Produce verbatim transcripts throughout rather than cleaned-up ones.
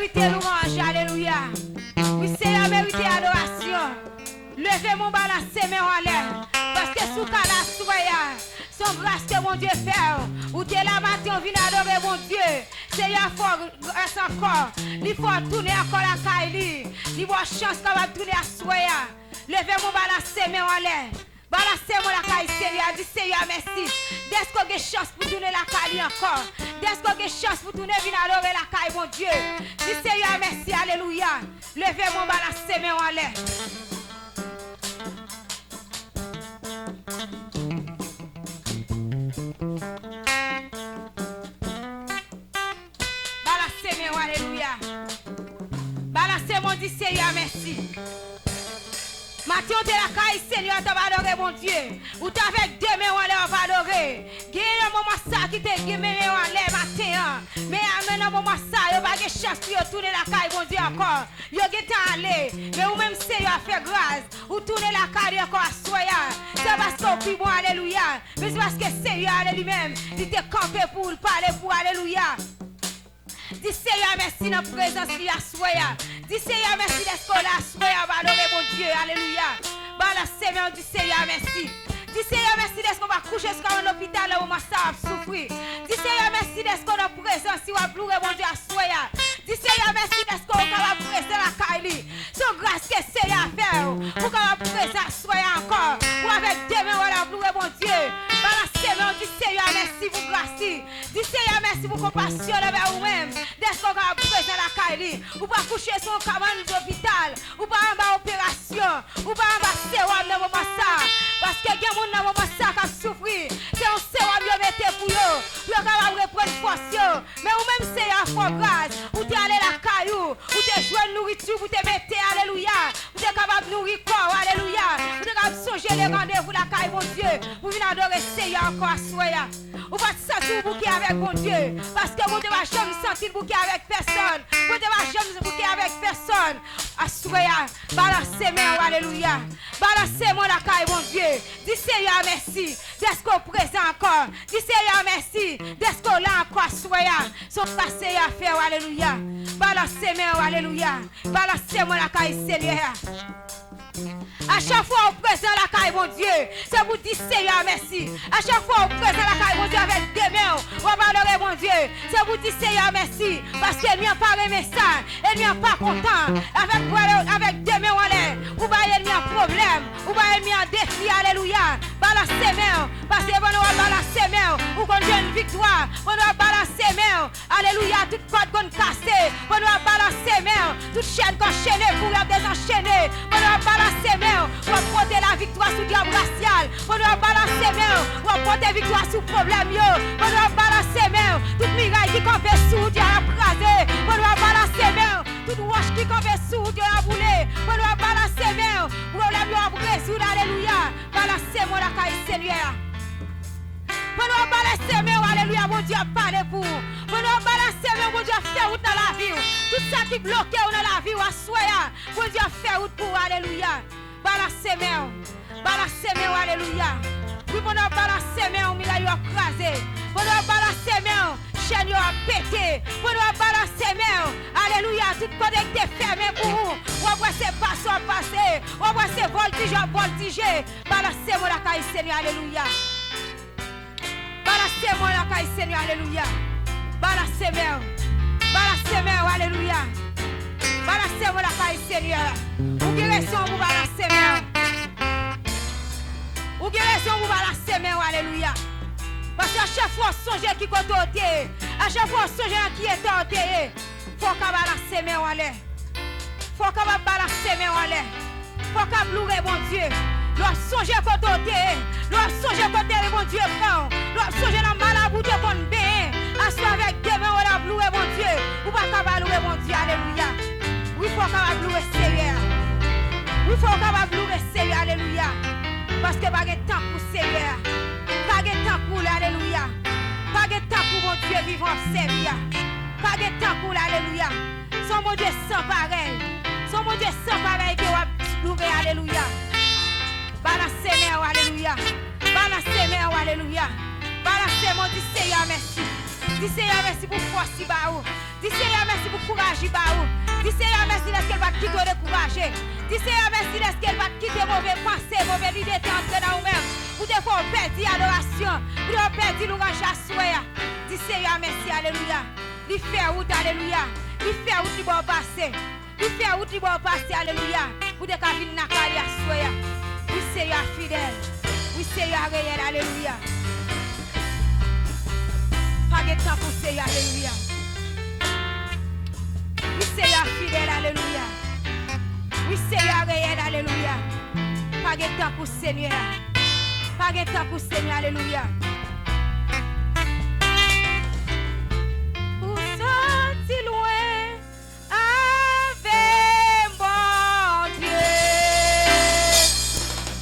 Merite lwanj, alelouya. Wi, Seyè merite adorasyon. Leve men w, balanse men w anlè. Paske si w ka la aswè a, se yon gras ke Bondye fè w. Ou te la maten, w vin adore Bondye. Seyè a fè w gras ankò. Li fè w tounen ankò lakay li. Li ba w chans kapab tounen aswè a. Leve men w, balanse men w anlè. Balanse men w lakay Seyè a, di Seyè a mèsi dèske w gen chans pou tounen lakay li ankò. Dèske w gen chans pou tounen vin adore lakay Bondye. Di Seyè a mèsi, alelouya. Leve men w, balanse men w anlè. Balanse men w, alelouya. Balanse men w, di Seyè a mèsi. Maten w te lakay Seyè a, t ap adore Bondye. Ou te avèk de men w anlè w ap adore. Gen nan moman sa ki te gen men yo anlè maten an. Men a, men nan moman sa, yo pa gen chans pou yo tounen lakay Bondye ankò. Yo gentan ale. Men ou menm Seyè a fè gras. Ou tounen lakay li ankò aswè a. Se paske w pi bon, alelouya. Men se paske Seyè a li menm, li te kanpe pou ou, l pale pou ou, alelouya. Di Seyè a mèsi nan prezans li aswè a. Di Seyè a mèsi dèske w la aswè a, w ap adore Bondye, alelouya. Balanse men w, di Seyè a mèsi. Di Seyè a mèsi dèske w pa kouche sou kay w nan lopital nan moman sa w ap soufri. Di Seyè a mèsi dèske w nan prezans li, w ap loure Bondye aswè a. Di Seyè a mèsi dèske w kapab prezan lakay li. Se yon gras ke Seyè a fè w pou w kapab prezan aswè a ankò. Ou avèk de men w anlè w ap loure Bondye. Balanse men w, di Seyè a mèsi pou gras li. Di Seyè a mèsi pou konpasyon l anvè ou menm. Dèske w kapab prezan lakay li. Ou pa kouche sou yon kabann lopital. Ou pa anba operasyon. Ou pa anba sewòm nan moman sa. Paske gen moun nan moman sa k ap soufri. Se yon sewòm yo mete pou yo. Pou yo kapab reprann fòs yo. Men ou menm Seyè a fè w gras, ou te ale lakay ou, ou te jwenn nouriti pou te mete, alelouya, ou te kapab nouri kò w, alelouya, ou te kapab sonje le randevou lakay Bondye, pou vin adore Seyè a ankò aswè a. Ou pa t santi w bouke avèk Bondye, paske Bondye pa janm santi l bouke avèk pèsonn, Bondye pa janm bouke avèk pèsonn. Aswè a, balanse men w, alelouya, balanse men w lakay Bondye, di Seyè a mèsi. Dèske w prezan ankò. Di Seyè a mèsi dèske w la ankò aswè a. Se yon gras Seyè a fè w, alelouya. Balanse men w, alelouya. Balanse men w lakay Seyè a. A chak fwa w prezan lakay Bondye, se pou di Seyè a mèsi. A chak fwa w prezan lakay Bondye avèk de men w, w ap adore Bondye, se pou di Seyè a mèsi, paske ènmi an pa renmen sa. Ènmi an pa kontan. Avèk bra yo, avèk de men w anlè, ou bay ènmi an pwoblèm, ou bay ènmi an defi, alelouya. Balanse men w, paske pandan w ap balanse men w, ou konn jwenn viktwa. Pandan w ap balanse men w, alelouya, tout kòd konn kase. Pandan w ap balanse men w, tout chèn k anchene pou w ap dezanchene. Pandan w ap balanse men w, w ap pote laviktwa sou dyab rasyal. Pandan w ap balanse men w, w ap pote viktwa sou pwoblèm yo. Pandan w ap balanse men w, tout miray ki kanpe sou wout yo ap kraze. Pandan w ap balanse men w, tout wòch ki kanpe sou wout yo ap boule. Pandan w ap balanse men w, pwoblèm yo ap rezoud. Alelouya. Balanse men w lakay Senyè a. Pandan w ap balanse men w, alelouya, Bondye ap pale pou ou. Pandan w ap balanse men w, Bondye ap fè wout nan lavi w. Tout sa ki bloke w nan lavi w aswè a, Bondye ap fè wout pou ou. Alelouya. Balanse men w. Balanse men w, alelouya. Wi, pandan w ap balanse men w, miray yo ap kraze. Pandan w ap balanse men w, chèn yo ap pete. Pandan w ap balanse men w, alelouya, tout kote ki te fèmen pou ou, w ap wè se pase w ap pase. W ap wè se vòltije w ap vòltije. Balanse men w lakay Senyè, alelouya. Balanse men w lakay Senyè, alelouya. Balanse men w. Balanse men w, alelouya. Balanse men w lakay Senyè. Ou gen rezon pou balanse men w. Ou gen rezon pou balanse men w, alelouya. Paske a chak fwa w sonje ki kote w te ye, a chak fwa w sonje nan ki eta w te ye, fò w ka balanse men w anlè. Fò w kapab balanse men w anlè. Fò w kab loure Bondye. Lè w ap sonje kote w te ye, lè w ap sonje kote Bondye pran w, lè w ap sonje nan malab ou te konn benyen, aswè avèk de men w w ap loure Bondye. Ou pa ka pa loure Bondye, alelouya. Wi, fò w kapab loure Seyè a. Wi, fò w kapab loure Seyè, alelouya. Paske pa gen tankou Seyè a. Pa gen tankou l, alelouya. Pa gen tankou Bondye vivan w ap sèvi a. Pa gen tankou l, alelouya. Se yon Bondye san parèy. Se yon Bondye san parèy ke w ap loure, alelouya. Balanse men w, alelouya. Balanse men w, alelouya. Balanse men w, di Seyè a mèsi. Di Seyè mèsi pou fòs li ba ou. Di Seyè mèsi pou kouraj li ba ou. Di Seyè mèsi dèske l pa t kite w dekouraje. Di Seyè mèsi dèske l pa t kite move panse, move lide te antre nan ou menm, pou te fè w pèdi adorasyon, pou te fè w pèdi louwanj aswè a. Di Seyè mèsi, alelouya. Li fè wout, alelouya. Li fè wout, li ba w pase. Li fè wout, li ba w pase, alelouya, pou te ka vin lakay li aswè a. Wi, Seyè a fidèl. Wi, Seyè a reyèl, alelouya. Pa gen tankou Seyè, alelouya. Wi, Seyè a fidèl, alelouya. Wi, Seyè a reyèl, alelouya. Pa gen tankou Senyè a. Pa gen tankou Senyè, alelouya. Ou soti lwen avè m, Bondye.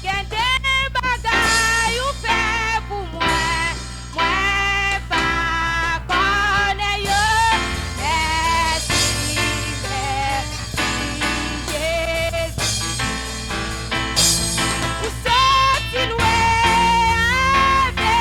Gen de bagay ou fè pou mwen, mwen pa konnen yo. Mèsi, mèsi, Jezi. Ou soti lwen avè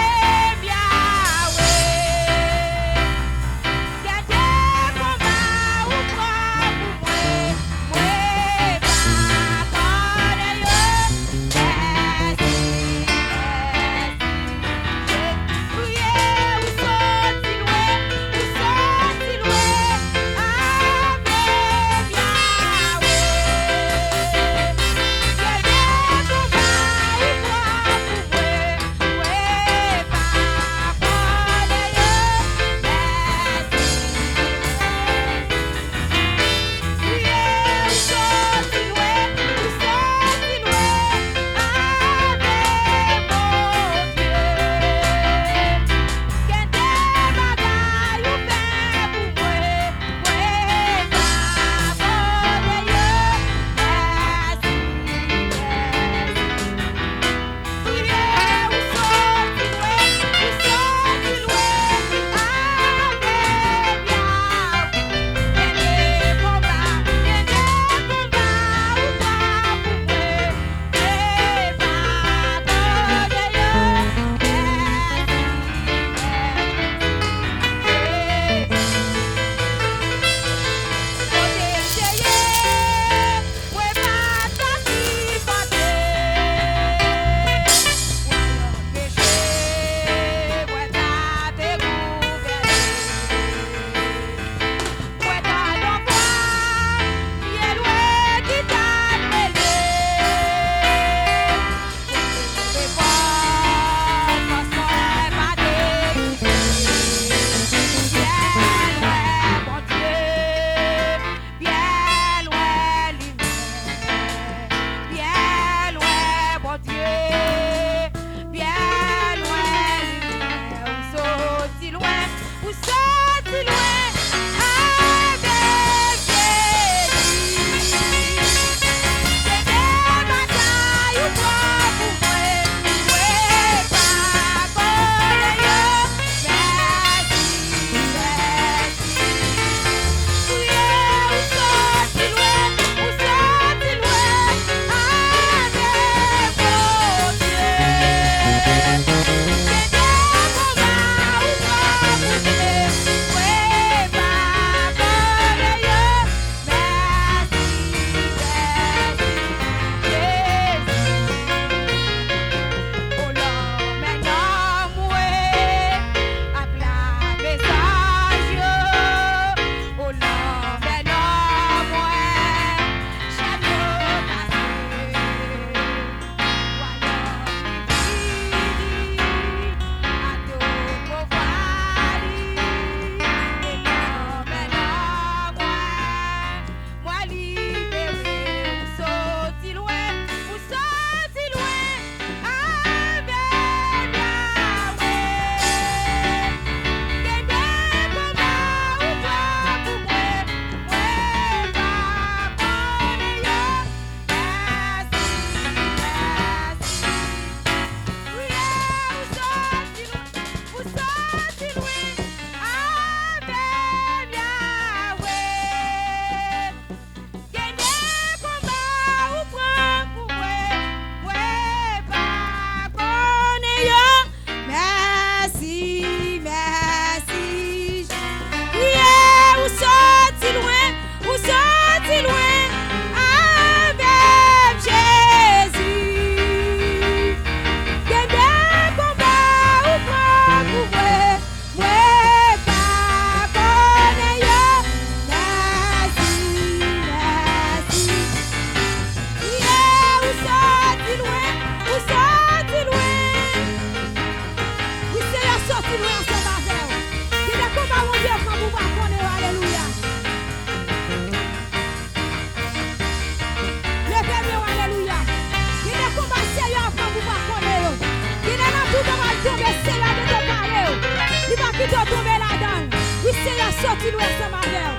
Soti lwen ansanm avè w.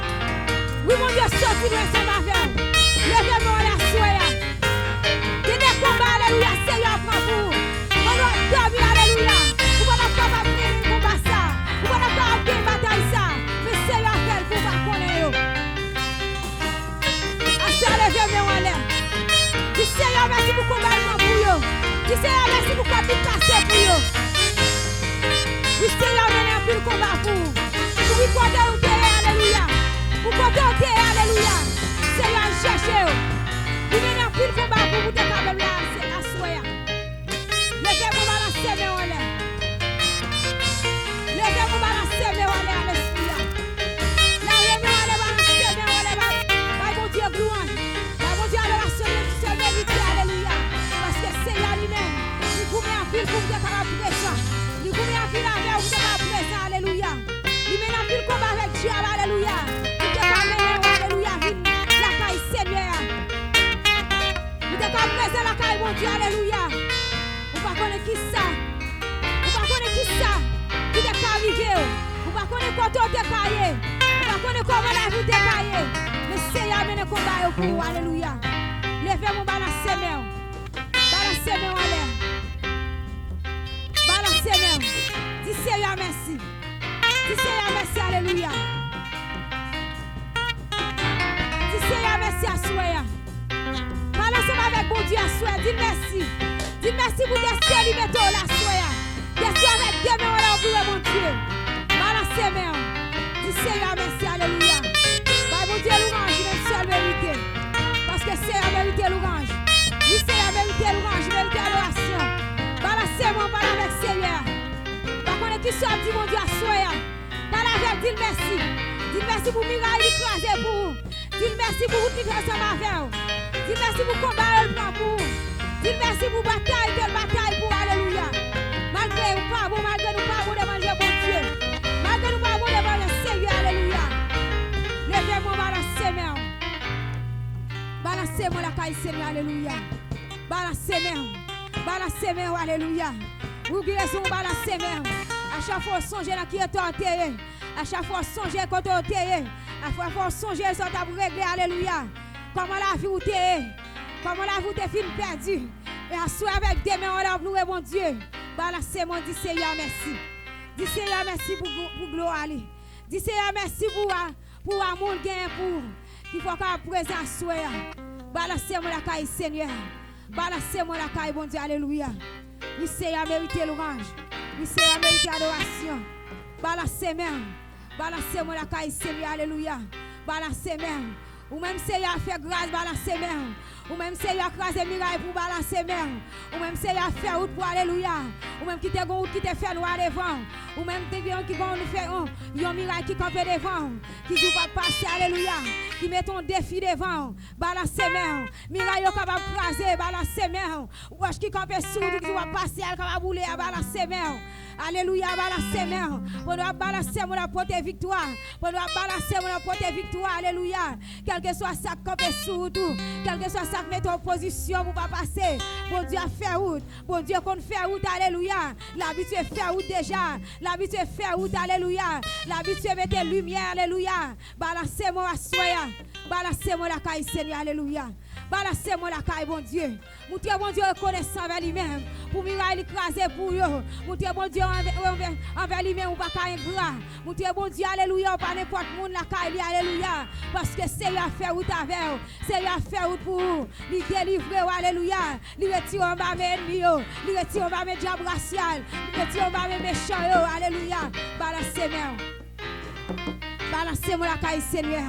Wi, Bondye soti lwen ansanm avè w. Leve men w anlè aswè a. Gen de konba, alelouya, Senyè a pran pou ou. Pandan w ap dòmi, alelouya, ou pa t ap kapab mennen konba sa. Ou pa t ap kapab gen batay sa. Men Senyè a fè l pou w pa konnen yo. Aswè a, leve men w anlè. Di Senyè a mèsi pou konba l pran pou yo. Di Senyè a mèsi pou kòb li kase pou yo. Wi, Senyè a mennen anpil konba pou ou. Wi, kote w te ye, alelouya. Wi, kote w te ye, alelouya. Senyè a al chèche w. Li mennen anpil konba pou ou, pou w te ka menm la, se aswè a. Leve men w, balanse men w anlè. Leve men w, balanse men w anlè a lespri a. Leve men w anlè, balanse men w anlè, bay, bay Bondye lwanj. Bay Bondye adorasyon li sèl merite, alelouya. Paske Senyè a li menm, li goumen anpil pou w te kapab prezan. Li goumen anpil avè w pou w te kapab prezan, alelouya. Li mennen anpil konba avèk dyab, alelouya. Pou w te ka mennen w, alelouya, vin lakay Senyè a. Ou te ka prezan lakay Bondye, alelouya. Ou pa konnen kisa, ou pa konnen kisa ki te ka rive w. Ou pa konnen kote w te ka ye. Ou pa konnen kòman lavi w te ka ye. Men Senyè a mennen konba yo pou ou, alelouya. Leve men w, balanse men w. Balanse men w anlè. Balanse men w. Di Senyè a mèsi. Di Senyè a mèsi, alelouya. Di Senyè a mèsi aswè a. Pale ansanm avèk Bondye aswè a. Di l mèsi. Di l mèsi pou desten li mete w la aswè a. Desten avèk de men w anlè w pou louwe Bondye. Balanse men w. Di Senyè a mèsi, alelouya. Bay Bondye lwanj, li menm sèl merite. Paske Senyè a merite lwanj. Wi, Senyè a merite lwanj, li merite adorasyon. Balanse men w, pale avèk Senyè a. Pa konnen kisa w ap di Bondye aswè a. Pale avè l, di l mèsi. Di l mèsi pou miray li kraze pou ou. Di l mèsi pou wout li fè ansanm avè w. Di l mèsi pou konba yo l pran pou ou. Di l mèsi pou batay ke l batay pou ou. Alelouya. Malgre ou pa bon, malgre nou pa bon devan je Bondye. Malgre nou pa bon devan je Senyè. Alelouya. Leve men w, balanse men w. Balanse men w lakay Senyè. Alelouya. Balanse men w. Balanse men w, alelouya. Ou gen rezon, balanse men w. A chak fwa w sonje nan ki eta w te ye. A chak fwa w sonje kote w te ye. A chak fwa w sonje sa w t ap regle, alelouya. Kòman lavi w te ye. Kòman lavi w te fin pèdi. E aswè avèk de men w anlè w ap louwe Bondye. Balanse men w, di Senyè a mèsi. Di Senyè a mèsi pou, pou glwa li. Di Senyè a mèsi pou a, pou amou l genyen pou ou. Ki fè w kapab prezan aswè a. Balanse men w lakay Senyè. Balanse men w lakay Bondye, alelouya. Wi, Senyè a merite lwanj. Wi, Senyè a merite adorasyon. Balanse men w. Balanse men w lakay Senyè, alelouya. Balanse men w. Ou menm Senyè a fè gras, balanse men w. Ou menm Senyè a kraze miray pou w, balanse men w. Ou menm Senyè a fè wout pou w, alelouya. Ou menm ki te gon wout ki te fè nwa devan w. Ou menm te gen yon ki gon fè yon, yon miray ki kanpe devan w. Ki di w p ap pase, alelouya. Ki mete yon defi devan w. Balanse men w. Miray yo kapab kraze, balanse men w. Wòch ki kanpe sou wout ou ki di w ap pase a, l kapab boule a, balanse men w. Alelouya, balanse men w. Pandan w ap balanse men w, l ap pote viktwa. Pandan w ap balanse men w, l ap pote viktwa. Alelouya. Kèlkeswa sa k kanpe sou wout ou, kèlkeswa sa k mete w pozisyon pou w pa pase, Bondye ap fè wout. Bondye konn fè wout, alelouya. L abitye fè wout deja. L abitye fè wout, alelouya. L abitye mete limyè, alelouya. Balanse men w aswè a. Balanse men w lakay Senyè, alelouya. Balanse men w lakay Bondye. Moutre Bondye rekonesan anvè li menm pou miray li kraze pou yo. Moutre Bondye anvè, anvè, anvè li menm ou pa ka engra. Moutre Bondye, alelouya, ou pa nenpòt moun lakay li, alelouya. Paske Senyè a fè wout avè w. Senyè a fè wout pou ou. Li delivre w, alelouya. Li retire w anba men ènmi yo. Li retire w anba men dyab rasyal. Li retire w anba men mechan yo, alelouya. Balanse men w. Balanse men w lakay Senyè.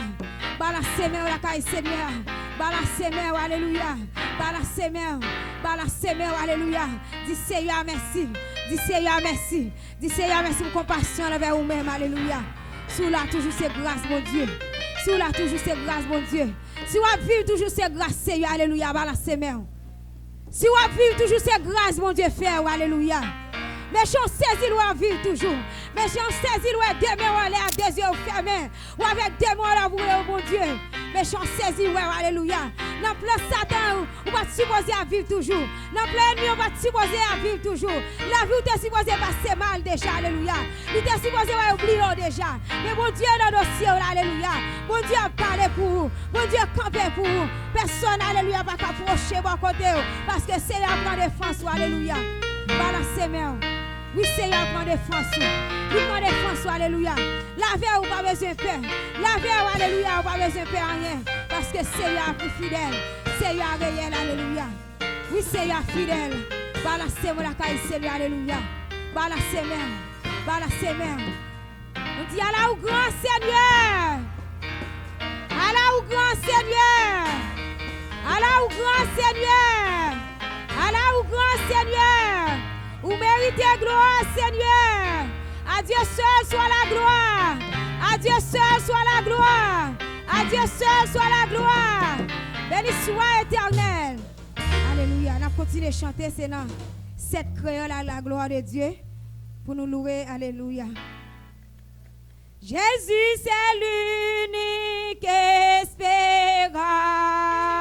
Balanse men w lakay Senyè. Balanse men w, alelouya. Balanse men w. Balanse men w, alelouya. Di Senyè a mèsi. Di Senyè a mèsi. Di Senyè a mèsi pou konpasyon l anvè ou menm, alelouya. Si w la toujou se gras Bondye. Si w la toujou se gras Bondye. Si w ap viv toujou se gras Senyè, alelouya, balanse men w. Si w ap viv toujou se gras Bondye fè w, alelouya. Mechan w sezi lè w ap viv toujou. Mechan w sezi lè w wè de men w anlè a, de zye w fèmen. Ou avèk de men w anlè w ap louwe Bondye. Mechan w sezi wè w, alelouya. Nan plan Satan, ou pa t sipoze ap viv toujou. Nan plan ènmi, ou pa t sipoze ap viv toujou. Lavi w te sipoze pase mal deja, alelouya. Li te sipoze wè yo bliye w deja. Men Bondye nan dosye w la, alelouya. Bondye ap pale pou ou. Bondye kanpe pou ou. Pèsonn, alelouya, pa ka pwoche bò kote w. Paske Seyè a pran defans ou, alelouya. Balanse men w. Wi, Seyè a pran defans ou. Li pran defans ou, alelouya. Lave w, ou pa bezwen pè. Lave w, alelouya, ou pa bezwen pè anyen. Paske Seyè a pi fidèl. Seyè a reyèl, alelouya. Wi, Seyè a fidèl. Balanse men w lakay Seyè, alelouya. Balanse men w. Balanse men w. Nou di, ala ou gran, Senyè. Ala ou gran, Senyè. Ala ou gran, Senyè. Ala ou gran, Senyè. Ou merite glwa, Senyè. À Dieu seul soit la gloire. À Dieu seul soit la gloire. À Dieu seul soit la gloire. Béni soit Éternel. Alelouya. N ap kontinye chante, se nan sèt kreyòl a la gloire de Dieu pou nou louwe. Alelouya. Jésus, c'est l'unique espérance.